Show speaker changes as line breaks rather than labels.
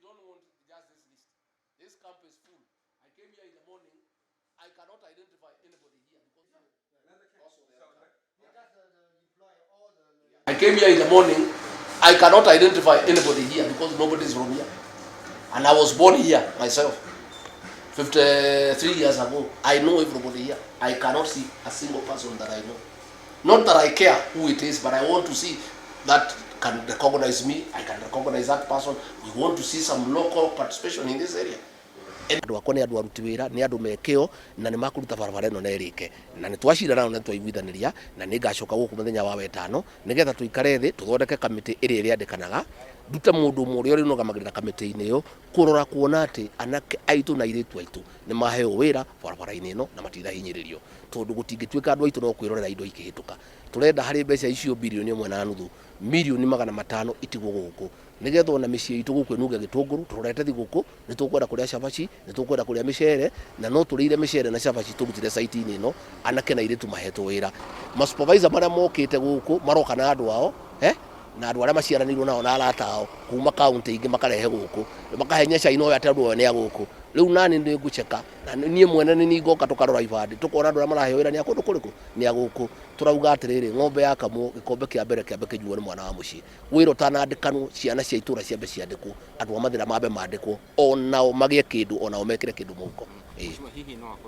don't want just this list. This camp is full. I came here in the morning. I cannot identify anybody here because also the other camp. I came here in the morning. I cannot identify anybody here because nobody is from here. And I was born here myself 53 years ago. I know everybody here. I cannot see a single person that I know. Not that I care who it is, but I want to see that can recognize me. I can recognize that person. We want to see some local participation in this area. Andũ akwa nĩ andũ aruti wĩra, nĩ andũ mekĩo na nĩ makũruta barabara ĩno na ĩrĩke, na nĩ twacira nao na twaiguithanĩria, na nĩ ngacoka gũkũ mũthenya wa wetano nĩgetha tũikare thĩ tũthondeke kamĩtĩ ĩrĩa ĩrĩandĩkanaga, ndute mũndũ ũmwe ũrĩa ũrĩnũgamagĩrĩra kamĩtĩ-inĩ ĩyo kũrora kuona atĩ anake aitũ na airĩtu aitũ nĩ maheo wĩra barabara-inĩ ĩno na matirahinyĩrĩrio, tondũ gũtingĩtuĩka andũ aitũ no kwĩrorera indo ikĩhĩtũka. Tũrenda harĩ mbeca icio 1.5 bilioni, 500 million itigwo gũkũ nĩgetha ona mĩciĩ itũ gũkũ ĩnunge gĩtũngũrũ. Tũrorete thigũkũ, nĩ tũkwenda kũrĩa cabaci, nĩ tũkwenda kũrĩa mĩcere, na no tũrĩire mĩcere na cabaci tũrutire site-inĩ ĩno anake na airĩtu mahetwo wĩra. Masupervisor marĩa mokĩte gũkũ maroka na andũ ao, na andũ arĩa maciaranĩirwo nao na arata ao kuma kaunti ingĩ makarehe gũkũ, makahenya China ũyũ atĩ andũ aya nĩ a gũkũ. Rĩu nani nĩ ngũcheka na niĩ mwene nĩ niĩ ngoka tũkarora ibandĩ, tũkona andũ arĩa maraheo wĩra nĩ a kũndũ kũrĩkũ, nĩ a gũkũ. Tũrauga atĩrĩrĩ, ng'ombe yakamwo gĩkombe kĩa mbere kĩambe kĩnyuo nĩ mwana wa mũciĩ. Wĩra ũtanandĩkanwo, ciana cia itũra ciambe ciandĩkwo, andũ a mathĩna mambe mandĩkwo, onao magĩe kĩndũ, onao mekĩre kĩndũ mũhuko. Ĩĩ.
Hihi no